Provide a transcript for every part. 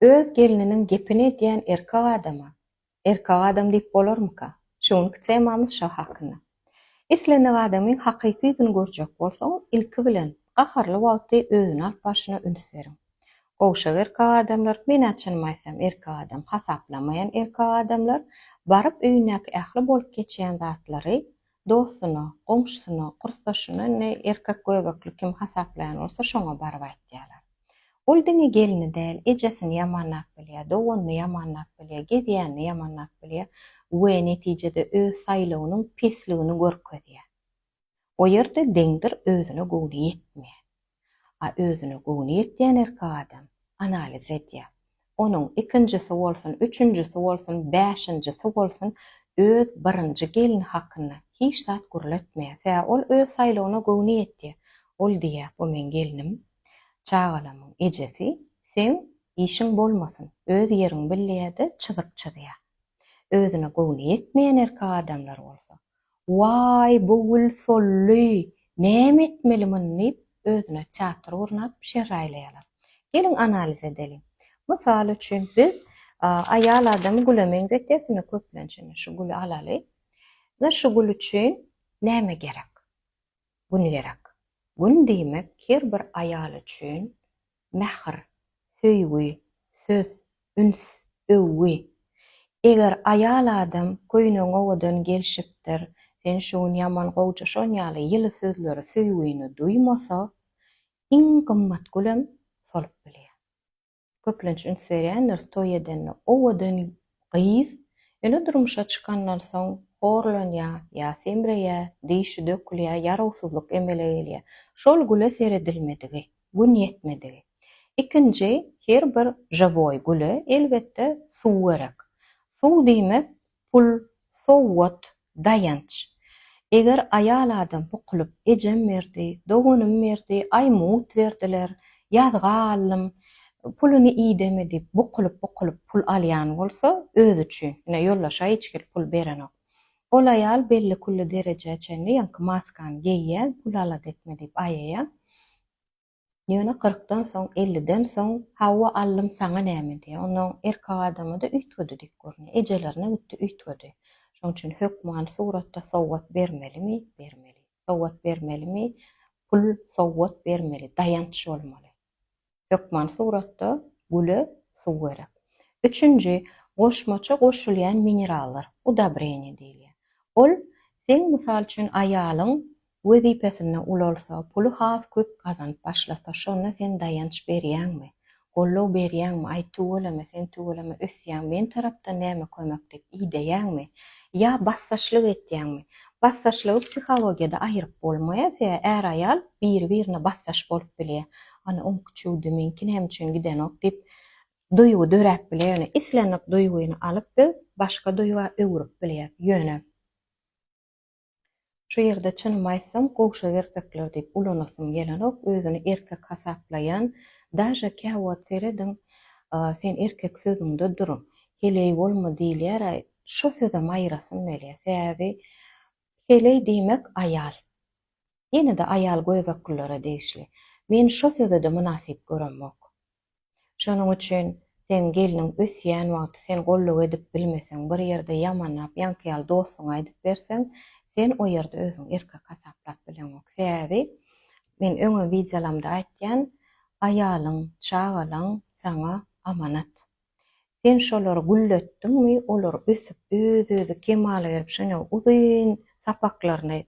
Öz gelniniň gepini edýän erkek adama erkek adam diýip bolarmyka? Şu günki temamyz şo hakynda. Islendik adamyň hakyky ýüzüni görjek bolsaňyz, ilki bilen, gaharly wagty özüni alyp barşyna üns beriň. Gowşak erkek adamlar, men-ä çynymy aýtsam erkek adam hasaplamaýan erkek adamlar baryp öýündäki ähli bolup geçýän zatlary dostuna, goňşusyna, kursdaşyna indi erkek göbekli kim hasaplaýan bolsa şoňa baryp aýtýarlar. Ol diňe gelni däl, ejesini ýamanlap bilýär, doganyny ýamanlap bilýär, gezýänini ýamanlap bilýär we netijede öz saýlawynyň pesligini görkezýär. O ýerde deňdir özüne göwni ýetmeýär. A özüne göwni ýetýän erkek adam analiz edýär. Onuň ikinjisi bolsun, üçünjisi bolsun, bäşinjisi bolsun öz birinji gelni hakynda hiç zat gürletmeýär. Sebäbi ol öz saýlawyna göwni ýetýär. Ol diýýär, bu meň gelnim, çagalamyň ejesi, seň işiň bolmasyn. Öz ýeriňi bil diýýär-de, çyzyk çyzýar. Özüne göwni ýetmeýän erkek adamlar bolsa, Waý, bu gül soldy, näme etmeli muny diýip, özüne teatr gurnap, şerraýlaýarlar. Geliň, analiz edeliň. Mysal üçin, biz aýal adamy güle meňzetýäs, ine köplenç ine şu güli alaly. Ine şu gül üçin näme gerek? Gün gerek. Gün diýmek her bir aýal üçin mähir, söýgi, söz, üns, öwgi. Eger aýal adam köýnegiň owadan gelşipdir, sen şu gün ýaman gowja şon ýaly ýyly sözleri, söýgini duýmasa, iň gymmat gülem solup bilýär. Köplenç üns berýändiris toý edende owadan gyz ýöne durmuşa çykandan soň horlanýar ýa semreýär, dişi dökülýär, ýarawsyzlyk emele gelýär. Şol güle seredilmedigi, gün ýetmedigi. Ikinji, her bir živoý güle elbetde suw gerek. Suw diýmek Pul, sowgat, daýanç. Eger aýal adam bukulyp, ejem berdi, doganym berdi, aý mugt berdiler, ýazga aldym, puluny ideme diýip bukulyp-bukulyp pul alýan bolsa, özi üçin, ine ýoldaşa hiç hili pul berenok. Ol aýal belli-külli derejä çenli ýaňky maskany geýýär, pul alada etme diýip aýaýar. Ýöne kyrkdan soň, elliden soň, hawa aldym saňa näme diýýär. Onnoň erkek adamada üýtgedi diýip görünýär. Ejelerine gitdi üýtgedi. Şoň üçin hökmany suratda sowgat bermelimi? Bermeli. Sowgat bermelimi? Pul sowgat bermeli, daýanç bolmaly. Hökmany suratda güle suw gerek. Üçünji, goşmaça goşulýan minerallar, udobreniýe diýilýär. Ol seň mysal üçin aýalyň Wezipesinde ulalsa, puly has köp gazanyp başlasa, şonda sen daýanç berýäňmi? Goldaw berýäňmi? Aý, tüweleme, sen tüweleme ösýäň, men tarapdan näme kömek diýip ideýäňmi? Ýa bassaşlyk etýäňmi? Bassaşlygy psihologiýada aýyryp bolmaýar, sebäbi är-aýal biri-birine bassaş bolup bilýär. Ana, oňki çüwdi, meňki näme üçin gidenok diýip, duýgy döräp bilýär. Ýöne islendik duýgyny alyp biz başga duýga öwrüp bilýäris. Ýöne. Şu ýerde çynymy aýtsam gowşak erkekler diýip ulanasym gelenok, özüni erkek hasaplaýan, daže käwagt serediň sen erkek sözüňde dur, heleý bolma diýilýär-ä, şo sözem aýyrasym gelýär, sebäbi heleý diýmek aýal. Ýene-de aýal göbeklilere degişli. Men şo söze-de mynasyp göremok. Şonuň üçin seň gelniň ösýän wagty sen gollugy edip bilmeseň, bir ýerde ýamanlap ýaňky ýaly dostuňa aýdyp berseň, sen o ýerde özüňi erkek hasaplap bileňok. Sebäbi men öňem wideolamda aýtýan, aýalyň, çagalaň saňa amanat. Sen şolary gülletdiňmi, olar ösüp, öz-özi kemala gelip şeýle uzyn sapaklaryny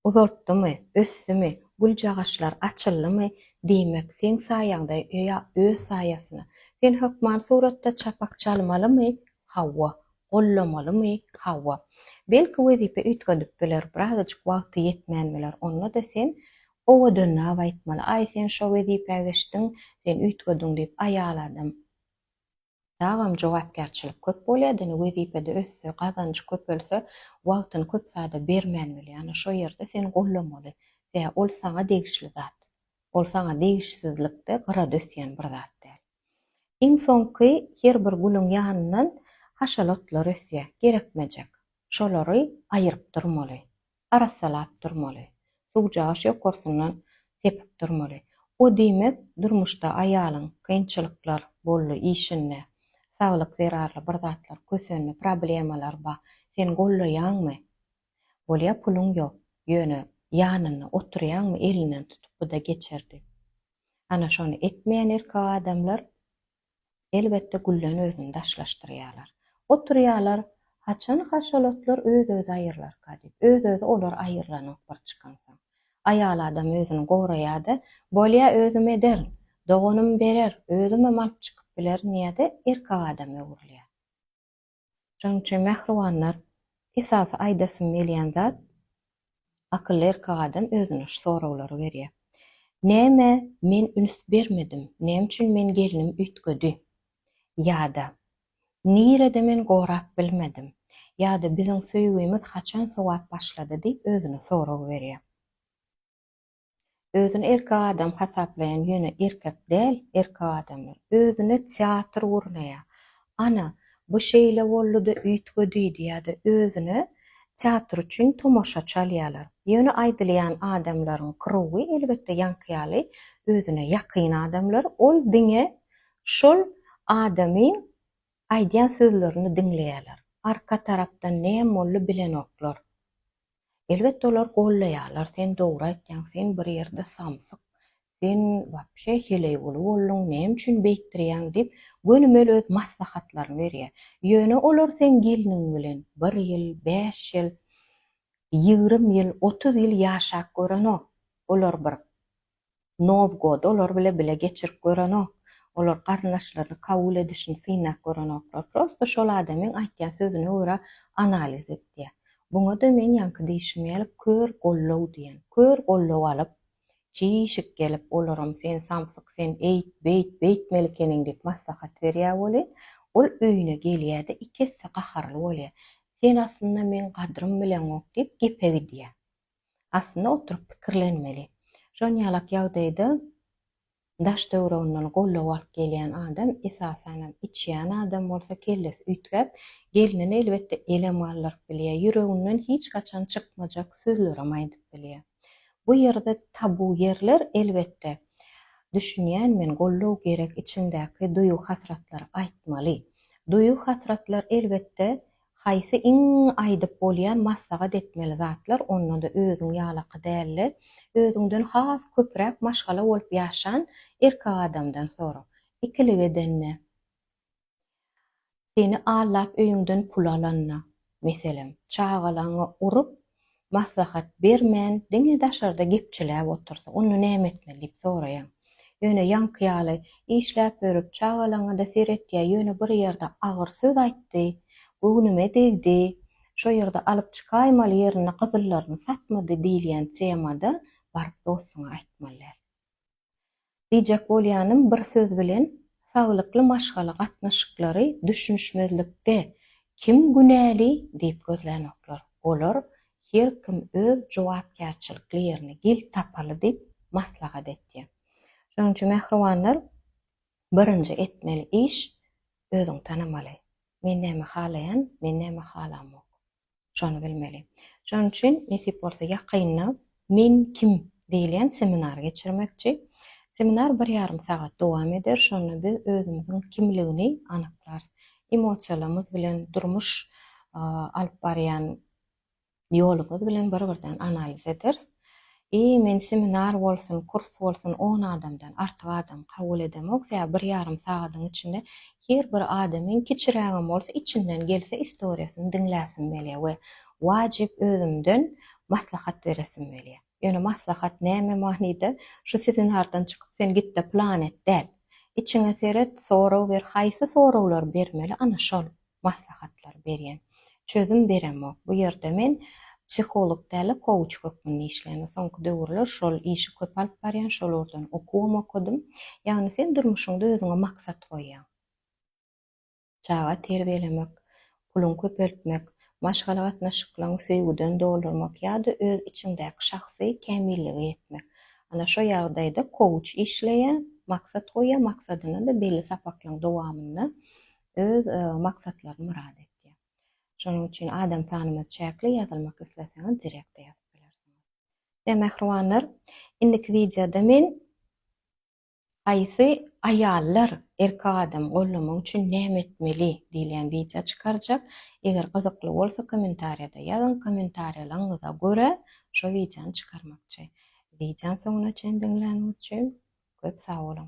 Uzaltdymy, ösdümi, güljagaçlar açyldymy, diýmek, seň saýaňda ýa öz saýasyna. Sen hökman suratda çapak çalmalymy? Hawa. Gollamalymy? Hawa. Belki wezipe üýtgedip biler, birazajyk wagty ýetmän biler, onda-da sen owadanlap aýtmaly, aý sen şo wezipä geçdiň, sen üýtgediň diýip aýal adam Dagam jogapkärçilik köp bolýar, dini wezipede össe, gazanjy köpelse, wagtyny köp zada bermän bilýär. Ana şo ýerde sen gollamaly. Sebäbi ol saňa degişli zat. Ol saňa degişsizlikde gyrada ösýän bir zat däl. Iň soňky her bir gülüň ýanyndan haşal otlar ösýär, gerekmejek. Şolary aýyryp durmaly. Arassalap durmaly. Suwjagaş ýokarsyndan sepip durmaly. O diýmek, durmuşda aýalyň kynçylyklar boldy işinde, saglyk zerarly bir zatlar kösendi, problemalar ba, sen gollaýaňmy? Bolýa puluň ýok, ýöne ýanynda oturýaňmy elinden tutup buda geçer diýip. Ana şony etmeýän erkek adamlar Elbetde gülden özüni daşlaşdyrýarlar. Oturýarlar, haçan haşal otlar öz-özi aýrylarka diýip. Öz-özi olar aýrylanok bir çykansoň. Aýal adam özüni goraýar-da, bolýa özüm ederin, doganym berer, özümem alyp çykyp bilerin diýýär-de, erkek adama öwrülýär. Şonuň üçin mähribanlar, esasy aýdasym gelýän zat, akylly erkek adam özüne şu soraglary berýär. Näme men üns bermedim, näme üçin men gelnim üýtgedi? Ýa-da, nirede men gorap bilmedim? Ýa-da biziň söýgimiz haçan sowap başlady diýip özüne sorag berýär. Özüni erkek adam hasaplaýan ýöne erkek däl erkek adamlar özüne teatr gurnaýar. Ana, bu şeýle boldy-da üýtgedidi ýa-da özüne teatr üçin tomaşaçy alýarlar. Ýöne aýdylýan adamlaryň krugy elbetde ýaňky ýaly özüne ýakyn adamlar, ol diňe şol adamyň aýdýan sözlerini diňleýärler. Arka tarapdan näme boldy bilenoklar. Elbetde olar gollaýarlar, sen dogry aýtýaň, sen bir ýerde samsyk, sen wapşe heleýguly bolduň, näme üçin beýtdirýäň diýip, gönümel öz maslahatlaryny berýär. Ýöne olar seň gelniň bilen bir ýyl, bäş ýyl, 20 ýyl, 30 ýyl ýaşap görenok. Olar bir Nowgody olar bile bile geçirip görenok. Olar garyndaşlaryny kabul edişini synap görenoklar. Prosto şol adamyň aýtýan sözüne görä analiz etýär. Buňa-da men ýaňky diýşim ýaly kör gollow diýen. Kör gollow alyp, çişik gelip olaram sen samsyk sen eýt, beýt, beýtmeli ekeniň diýip maslahat berýär welin, ol öýüne gelýär-de iki esse gaharly bolýar. Sen aslynda meň gadrym bileňok diýip gepe gidýär. Aslynda oturyp pikirlenmeli. Şon ýalak ýagdaýda daş-töwereginden goldaw alyp gelýän adam, esasanam içýän adam bolsa kellesi üýtgäp, gelnini elbetde elem galdyryp bilýär, ýüreginden hiç haçan çykmajak sözlerem aýdyp bilýär. Bu ýerde tabu ýerler elbetde. Düşünýän men goldaw gerek içiňdäki duýgy-hasratlary aýtmaly. Duýgy-hasratlar elbetde Haýsy iň aýdyp bolýan maslahat etmeli zatlar onda-da özüň ýalaky dälde, özüňden has köpräk maşgala bolup ýaşan erkek adamdan sora. Ikilik edende. Seni aldap öýüňden pul alanda. Meselem, çagalaňy urup, maslahat bermän, diňe daşarda gepçiläp otursa, onda näme etmeli diýip soraýaň. Ýöne ýaňky ýaly, işläp ýörüp, çagalaňa-da seretýär, ýöne bir ýerde agyr söz aýtdy, göwnüme degdi, şo ýerde alyp çykaýmaly ýerinde gyzyllaryny satmady diýilýän temada baryp dostuňa aýtmaly däl. Diýjek bolýanym bir söz bilen saglykly maşgala gatnaşyklary düşünişmezlikde kim günäli diýip gözlänoklar. Olar her kim öz jogapkärçilikli ýerini gel tapaly diýip maslahat etýär. Şonuň üçin mähribanlar birinji etmeli iş özüňi tanamaly. Men näme halaýan, men näme halamok. Şony bilmeli. Şonuň üçin nesip bolsa ýakynda Men kim diýilýän seminar geçirmekçi. Seminar bir ýarym sagat dowam eder. Şonda biz özümiziň kimligini anyklarys. Emosiýalarymyz bilen durmuş alyp barýan ýolumyz bilen bir-birden analiz ederis. I men seminar bolsun, kurs bolsun on adamdan artyk adam kabul edemok, sebäbi bir ýarym sagadyň içinde her bir adamyň kiçirägem bolsa içinden gelse istoriýasyny diňläsim gelýär we wajyp özümden maslahat beresim gelýär. Ýöne maslahat näme manyda, şu seminardan çykyp sen gitde plan et däl. Içiňe seret, sorag ber, haýsy soraglary bermeli ana şol. maslahatlar berýän. Çözüm beremok. Bu ýerde men psiholog däl-de kouç hökmünde işleýän. Soňky döwürler şol işi köp alyp barýan, şol ugurdan okuwam okadym. Ýagny sen durmuşyňda özüňe maksat goýýaň. Çaga terbiýelemek, puluňy köpeltmek, maşgala gatnaşyklaryňy söýgüden doldurmak ýa-da öz içiňdäki şahsy kämillige ýetmek. Ana şo ýagdaýda kouç işleýär, maksat goýýar, maksadyna-da belli sapaklaryň dowamynda öz maksatlaryny myrat etýär. Şonuň üçin adam sanymyz çäkli, ýazylmak isleseňiz direkte ýazyp bilersiňiz. Ýa mähribanlar, indiki wideoda men. Haýsy aýallar erkek adamy gollamak üçin näme etmeli diýilýän wideo çykarjak. Eger gyzykly bolsa kommentariýada ýazyň, kommentariýalaryňyza görä şo wideony çykarmakçy. Wideony soňuna çenli diňläniňiz üçin köp sag boluň.